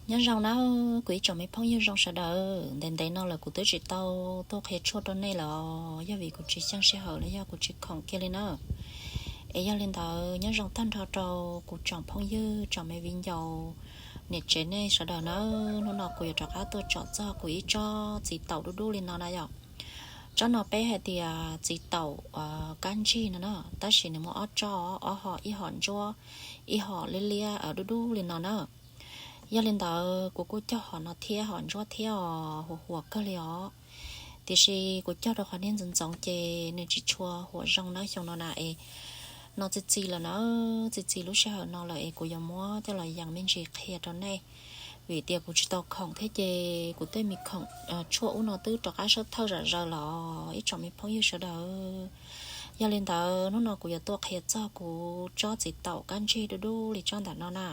Nyob zoo nawb kuv ib tsoom me phooj ywg zoo sawv daws, ntev ntev no lawm kuv twb tsis tau tuaj qhia tshuaj rau nej lawm, yog vim kuv tsis xyeej sij hawm los yog kuv tsis khoom kiag li na. Es yog li ntawd nyob zoo tag nrho rau kuv tsoom phooj ywg tsoom me viv ncaus niam tsev nej sawv daws nawb. Hnub no kuv yuav rov qab tuaj tsom txog kuv ib tsob txiv taum dub dub li no na yom. Tsob no peb hais tias txiv taum kab ntsig no na, tab sis nws muaj ob tsob, ob hom, ib hom ntsuab, ib hom liab liab dub dub li no na. Yog li ntawd kuv kuj cog hom no thiab, hom ntsuab thiab os, huas huas kawg li os. Tiam sis kuv cog rau qhov niag ntxoov ntxoov ces nws tsis tshua huam zoo na xyoo no na es. No txi txiv lawm na, txi txiv lub sij hawm no lawm es kuv yuav muab coj los yees me ntsis qhia rau nej. Vim tias kuv tsis tau khoom thiab ces kuv tej me khoom tshuaj ub no twb rov qab sab thawj zam zaws los ib tsoom me phooj ywg sawv daws. Yog li ntawd hnub no kuv yuav tuaj qhia txog kuv tsob txiv taum kab ntsig dub dub li tsob ntawm no na.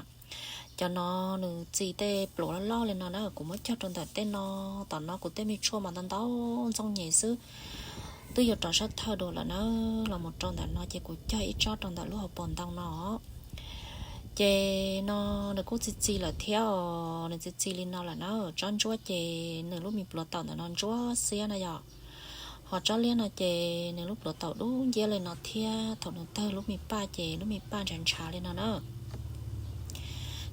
Cov no nws txi tej pluav loj loj li no na, kuv muab cog rau ntawm tej no. Tom no kuv tej me tshuaj mas ntau ntau ntxooj nyem xwb, twb yuav rov sab thawj dua lawm na. Los mus rau ntawm no ces kuv cog ib tsob rau ntawm lub hauv paus ntoo no. Ces no nws kuj txi txiv lawm thiab os, nws txi txiv li no lawm na. Tsob ntsuab ces nws lub me pluav taum ntawm no ntsuab xiab na yom. Ho tsob liab no ces nws lub pluav taum dub nciab li no thiab, thaum nws tawg lub me paj ces lub me paj ntshav ntshav li no na.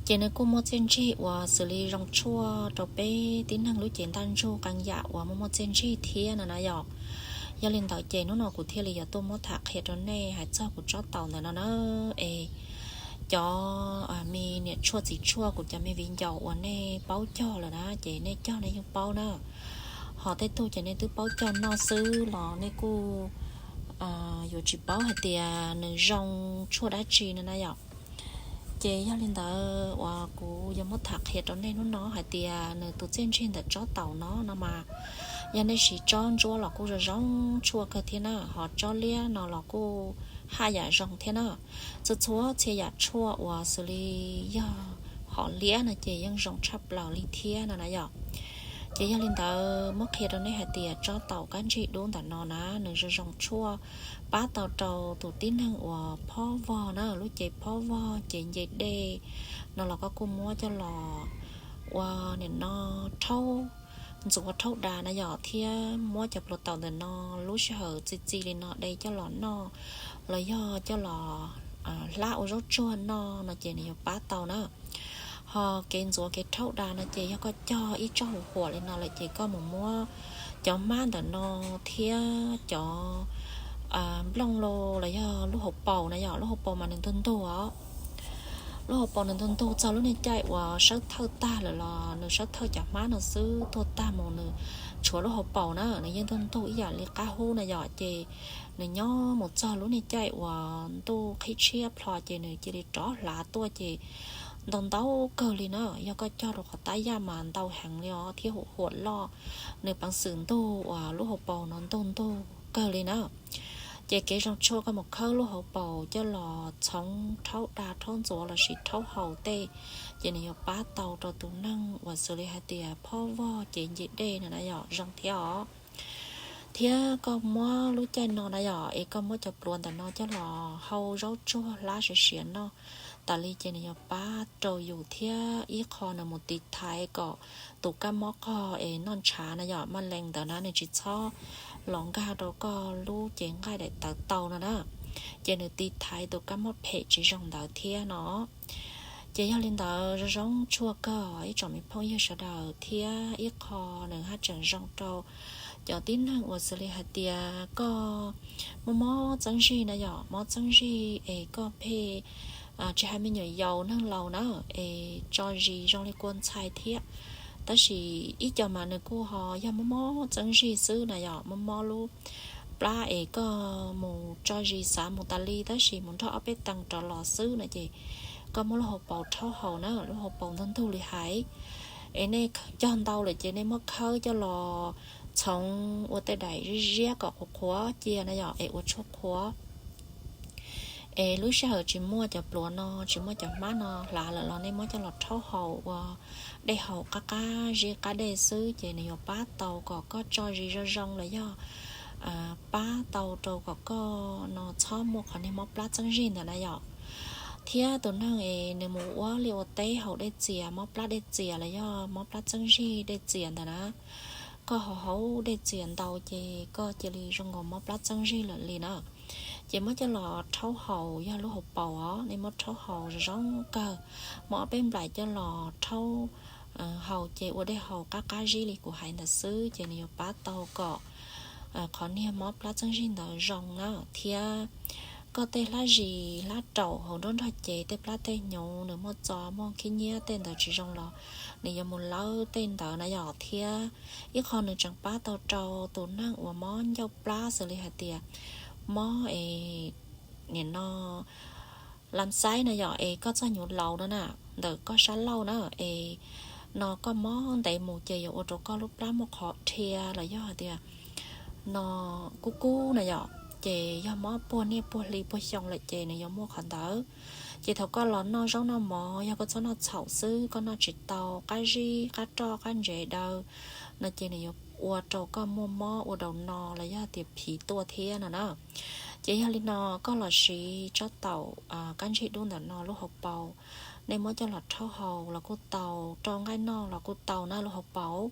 Ces nws kuj muaj txiaj ntsig uas xws li zoo tshuaj rau peb tib neeg lub cev ntaj ntsug qee yam uas muaj muaj txiaj ntsig thiab no na yom. Yog li ntawd ces hnub no kuv thiaj li yuav tuaj muab tham qhia rau nej hais txog kuv tsob taum ntawm no na. Es cov me niam tshuaj txiv tshuaj, kuv cov me viv ncaus uas nej paub cog lawm na ces nej cog nej yeej paub na. Ho tej tug ces nej twb paub cog noj xwb los nej kuj yuav tsis paub hais tias nws zoo tshuaj dab tsi no na yom. Ces yog li ntawd uas kuv yuav muab tham qhia rau nej hnub no hais tias nws tus txiaj ntsig ntawm tsob taum no no mas, yog nej siv tsob ntsuab los kuj zoo zoo tshuaj kawg thiab na, ho tsob liab no los kuj haj yam zoo thiab na. Txhua txhua txhia yam tshuaj uas xws li yog hom liab no ces yeej zoo tshaj plaws li thiab no na yom. Ces yog li ntawd muab qhia rau nej hais tias tsob taum kab ntsig dub ntawm no na, nws zoo zoo tshuaj pab tau rau tus tib neeg uas phob vog na, lub cev phob vog, cev nce dej no los koj kuj muab coj los ua nim no rhaub ntxuav rhaub da na yom, thiab muab cov pluav taum ntawm no lub sij hawm txi txiv li no de coj los noj los yog coj los hlab ua zaub tsuag noj no ces nws yuav pab tau na. Ho kev ntxuav kev rhaub da no ces yog koj cog ib tsob huam huam li no lawm ces koj mus muab cov hmab ntawm no thiab cov nplooj los yog lub hauv paus na yom, lub hauv paus mas nws ntug ntug os. Lub hauv paus nws ntug ntug txog lub niag caij uas sawb thawj tag lawm los nws sawb thawj cov hmab no xwb, tuag tag mus nws tshuav lub hauv paus na nws yeej ntug ntug ib yam li qab hub na yom. Ces nws nyob mus txog lub niag caij uas ntuj qhib tshiab plho ces nws cia li rov hlav tuaj ces ntau ntau kawg li na. Yog koj cog rau qhov tab yaj mas ntau heev li os thiab huam huam loj, nws peev xwm ntug uas lub hauv paus no ntug ntug kawg li na. Ces kev zoo tshuaj koj mus khawb lub hauv paus coj los txhoov rhaub da rhaub ntxuav lossis rhaub haus tej, ces nws yuav pab tau rau tus neeg uas xws li hais tias phob vog cev nce dej no na yom, zoo thiab os. Thiab koj muab lub caij no na yom es koj muab cov pluav ntawm no coj los hau zaub tsuag hlab siav siav noj tas li ces nws yuav pab rau yus thiab ib qho nws mus tiv thaiv kom tus kab mob qog es noj ntshav na yom, maj lees ntawd na nws tsis txhob los nkag rau koj lub cev nqaij daim tawv tau no na. Ces nws tiv thaiv tus kab mob phem tsis zoo ntawd thiab no. Ces yog li ntawd zoo zoo tshuaj kawg ib tsoom me phooj ywg sawv daws, thiab ib qho nws haj tseem zoo rau cov tib neeg uas xws li hais tias koj muaj mob txeeb zig na yom, mob txeeb zig es koj pheej tsis hais me nyuam yaus neeg laus na es tso zis zoo li kua ntxhais thiab. Tab sis ib co mas nws kuj ho yog mob mob txeeb zig xwb na yom, mob mob lub plab es koj mus tso zis xav mus tas li tab sis mus nrog ob peb tees rov los xwb no ces koj muab lub hauv paus rhaub haus na, lub hauv paus ntug ntug li hais. Es nej cog ntau lawm ces nej muab khawb coj los txhoov ua tej daim ziab ziab kom qhuav qhuav cia na yom, es ua tshuaj qhuav. Es lub sij hawm tsis muaj cov pluav no tsis muaj cov hmab no hlav lawm los nej muab coj los rhaub haus ua dej haus qab qab zib qab dej xwb ces nws yuav pab tau kom koj tso zis zoo zoo los yog pab tau rau kom koj no txhob muaj qhov niag mob plab txeeb zig ntawd na yom. Thiab tus neeg es nws mus ua liaj ua teb haus dej txias, mob plab dej txias los yog mob plab txeeb zig dej txias ntawd na, koj haus haus dej txias ntau ces koj cia li zoo nkaus mob plab txeeb zig lawm li na. Ces muab coj los rhaub haus, yog lub hauv paus os, nej muab rhaub haus zoo zoo kawg, muab ob peb nplaim coj los rhaub haus ces ua dej haus qab qab zib li kuv hais ntawd xwb ces nws yuav pab tau kom qhov niag mob plab txeeb zig ntawd zoo na. Thiab koj tej hlab zis hlab raum hauv nruab nrog cev tej plab tej hnyuv nws muaj txo muaj khib nyiab tej ntawd tsis zoo los nws yuav mus lawb tej ntawd na yom. Thiab ib qho nws tseem pab tau rau tus neeg uas mob ncauj plab xws li hais tias mob es nim no lam xaib na yom, es koj txoj hnyuv laus no na, ntawm koj sab laug na, es no koj mob ntev mus ces yuav ua rau koj lub plab muaj qhov dhia los yog hais tias no kub kub na yom, ces yog mob puag niaj puag hli puag xyoo lawm ces nws yuav muaj qhov ntawd. Ces thaum koj los noj zaub noj mov, yog koj txhob noj txhaum xwb, koj noj tsis tau qab zib qab roj qab ntsev daw no ces nws yuav ua rau koj muaj mob ua daus no los yog tias phiv tuaj thiab no na. Ces yog li no koj los siv tsob taum kab ntsig dub ntawm no lub hauv paus, nej muab coj los rhaub haus los kuj tau, rau nqaij noj los kuj tau na lub hauv paus.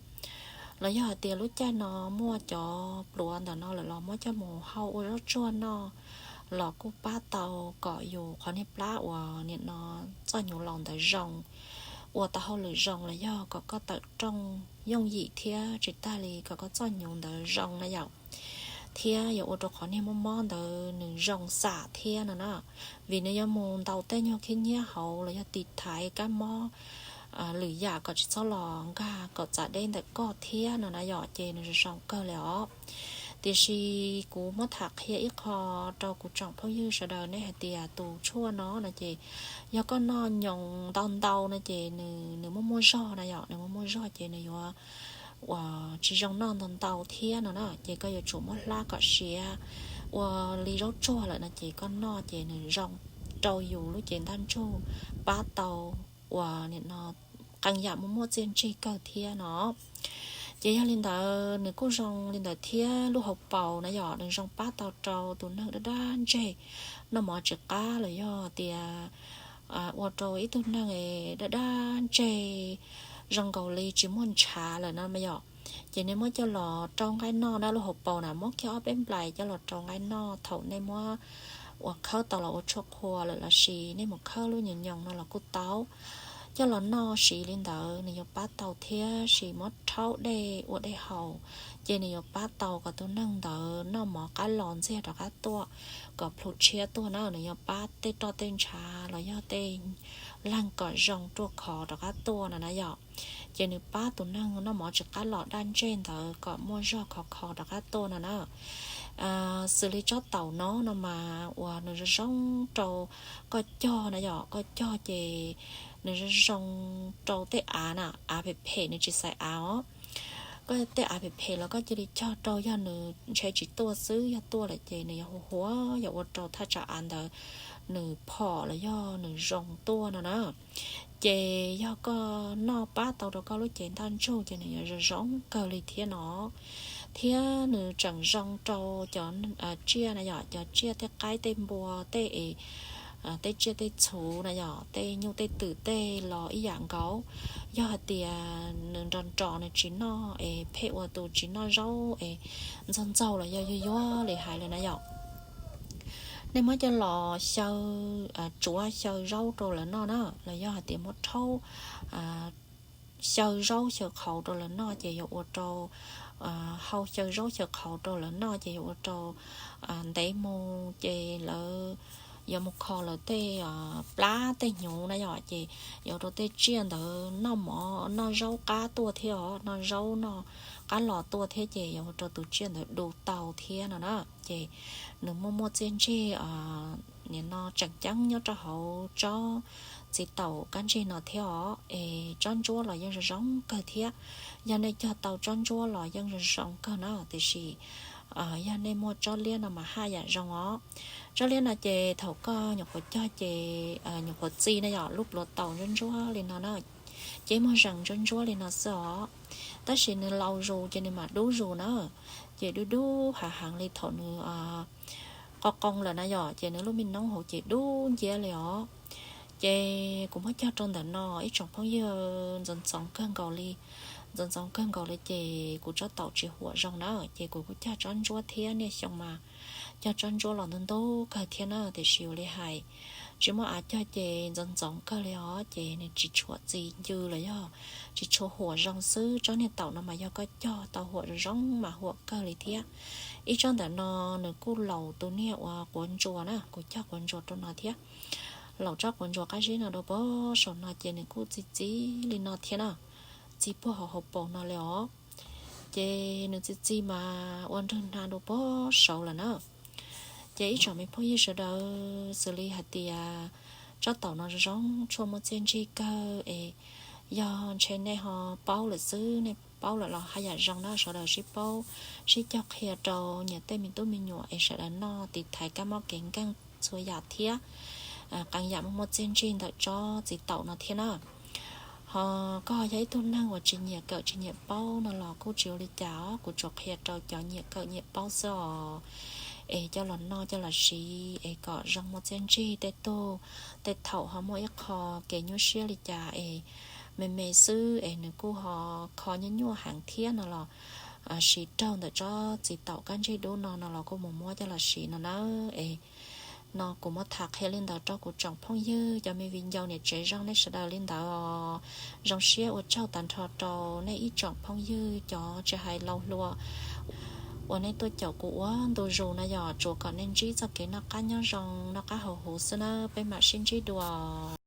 Los yog hais tias lub caij no muaj cov pluav ntawm no lawm los muab coj mus hau ua zaub tsuag noj los kuj pab tau kom yus qhov niag plab uas nim no txoj hnyuv laus ntawd zoo, ua tau hauj lwm zoo los yog kom koj tawm rooj yooj yim thiab tsis tag li kom koj txoj hnyuv ntawd zoo na yom. Thiab yuav ua rau qhov niag mob mob ntawd nws zoo xam thiab no na, vim nws yuav mus ntaus tej nyuag khib nyiab hauv los yog tiv thaiv kab mob lwm yam kom tsis txhob los nkag kom txav deb ntawm koj thiab no na yom, ces nws zoo zoo kawg li os. Tiam sis kuv muab tham qhia ib qho rau kuv tsoom phooj ywg sawv daws, nej hais tias tus tshuaj no no ces yog koj noj nyoos ntau ntau no ces nws muaj muaj zog na yom, nws muaj muaj zog ces nws yuav uas tsis zoo noj ntau ntau thiab no na, ces koj yuav tsum muab hlab kom siav ua li zaub tsuag lawm no ces koj noj ces nws zoo rau yus lub cev ntaj ntsug, pab tau uas nim no qee yam muaj muaj txiaj ntsig kawg thiab no. Ces yog li ntawd nws kuj zoo li ntawd thiab lub hauv paus na yom, nws zoo pab tau rau tus neeg daj daj ntseg, noj mov tsis qab los yog tias ua rau ib tug neeg daj daj ntseg zoo nkaus li tsis muaj ntshav lawm no mas yom. Ces nej muab coj los rau nqaij noj na, lub hauv paus na muab kiag ob peb nplais coj los rau nqaij noj thaum nej muab uas khawb tau los ua tshuaj qhua lawm los sis nej mus khawb lub nyoos nyoos no los kuj tau. Coj los noj siv li ntawd nws yuav pab tau thiab sis muab rhaub dej ua dej haus, ces nws yuav pab tau kom tus neeg ntawd noj mov qab los ntxiag rov qab tuaj, kom plhu tshiab tuaj na, nws yuav pab tej roj tej ntshav los yog tej leeg kom zoo ruaj khov rov qab tuaj no na yom. Ces nws pab tus neeg noj mov tsis qab los daj ntseg ntawd kom muaj zog khov kho rov qab tuaj no na. Xws li tsob taum no no mas uas nws zoo zoo rau koj cog na yom, koj cog ces nws zoo zoo rau tej av na, av phem phem nws tsis xaiv av os. Koj tej av phem phem los koj cia li cog rau, yog nws ntshe tsis tuaj xwb, yog tuaj lawm ces nws yuav hu huav, yuav ua rau thaj tsam av ntawd nws phom los yog nws zoo tuaj no na. Ces yog koj noj pab tau rau koj lub cev ntaj ntsug ces nws yuav zoo zoo kawg li thiab no. Thiab nws tseem zoo rau cov tsiaj na yom, cov tsiaj tej qaib tej npua tej es tej tsiaj tej txhu na yom, tej nyuj tej twm tej los ib yam nkaus. Yog hais tias nws nrov nrov nws tsis noj es pheej ua tus tsis noj zaub es ntxaug ntxaug los yog yuag yuag li hais lawm na yom, nej muab coj los xyaw, tsuav xyaw zaub rau lawv noj na, los yog hais tias muab rhaub xyaw zaub xyaw qhauv rau lawv noj ces yuav ua rau, hau xyaw zaub xyaw qhauv rau lawv noj ces yuav ua rau ntev mus ces lawv yuav mus kho lawv tej plab tej hnyuv na yom, ces yuav ua rau tej tsiaj ntawd noj mov noj zaub qab tuaj thiab os, noj zaub noj qab los tuaj thiab ces yuav ua rau tus tsiaj ntawd du tau thiab no na. Ces nws muaj muaj txiaj ntsig nim no tseem ceeb nyob rau hauv tsob txiv taum kab ntsig no thiab os. Es tsob ntsuab los yeej zoo zoo kawg thiab, yog nej cog tau tsob ntsuab los yeej zoo zoo kawg na, tiam sis yog nej muaj tsob liab no mas haj yam zoo os. Tsob liab no ces thaum koj nyuam qhuav cog ces nyuam qhuav txi na yom, lub pluav taus ntsuab ntsuab li no na, ces muag zees ntsuab ntsuab li no xwb os. Tab sis nws laus zus ces nws mam dub zus na, ces dub dub hav heev li thaum nws qoo qoo lawm na yom, ces nws lub me noob hauv ces dub nciab li os. Ces kuv muab cog rau ntawm no ib tsoom phooj ywg, ntxoov ntxoov kawg nkaus li, ntxoov ntxoov kawg nkaus li ces kuv tsob taum tsis huam zoo na, ces kuv kuj cog tsob ntsuab thiab, niaj xyoo mas cog tsob ntsuab los ntub ntub kawg thiab na, tiam sis ua li hais tsis muaj av cog ces ntxoov ntxoov kawg li os, ces nws tsis tshua txi ncw los yog tsis tshua huam zoo xwb. Tsob niag taum no mas yog koj cog tau huam zoo zoo mas huam kawg li thiab. Ib tsob ntawm no nws kuj laus tus niag uas quav ntsuas na, kuv cog quav ntsuas rau no thiab. Laus tsob quav ntsuas qab zib no dua puag saum no ces nws kuj txi txi li no thiab na, txi puag hauv hauv paus no li os. Ces nws txi txi mas ua nrwg hnav dua puag saud lawm na. Ces ib tsoom me phooj ywg sawv daws, xws li hais tias tsob taum no zoo zoo tshuaj muaj txiaj ntsig kawg es yog ntshe nej ho paub lawm xwb, nej paub lawm los haj yam zoo na, sawv daws sib paub sib cog qhia rau nyias tej me tub me nyuam es sawv daws noj tiv thaiv kab mob kev nkeeg txhua yam thiab. Qee yam muaj muaj txiaj ntsig ntawm tsob txiv taum no thiab na. Ho koj yog ib tug neeg uas tsis nyiam kawm tsis nyiam paub no los kuj tsis ua li cas os, kuv tsuas qhia rau cov nyiam kawm nyiam paub xwb os. Es coj los noj coj los siv es kom zoo muaj txiaj ntsig, tej tug tej thaum ho muaj ib qho kev nyuaj siab li cas es me me xwb es nws kuj ho kho nyuaj nyuaj heev thiab no los siv raug ntawm tsob txiv taum kab ntsig dub no no los kuj mus muab coj los siv no na. Es no kuv muab tham qhia li ntawd rau kuv tsoom phooj ywg, cov me viv ncaus niam tsev zoo nej sawv daws li ntawd os. Zoo siab ua tsaug tag nrho rau nej ib tsoom phooj ywg cov tsis hais laus hluas uas nej tuaj caum kuv ua ntu zus no, yog tsuas kom nej ntsib txoj kev noj qab nyob zoo noj qab haus huv xwb na, peb mam sib ntsib dua.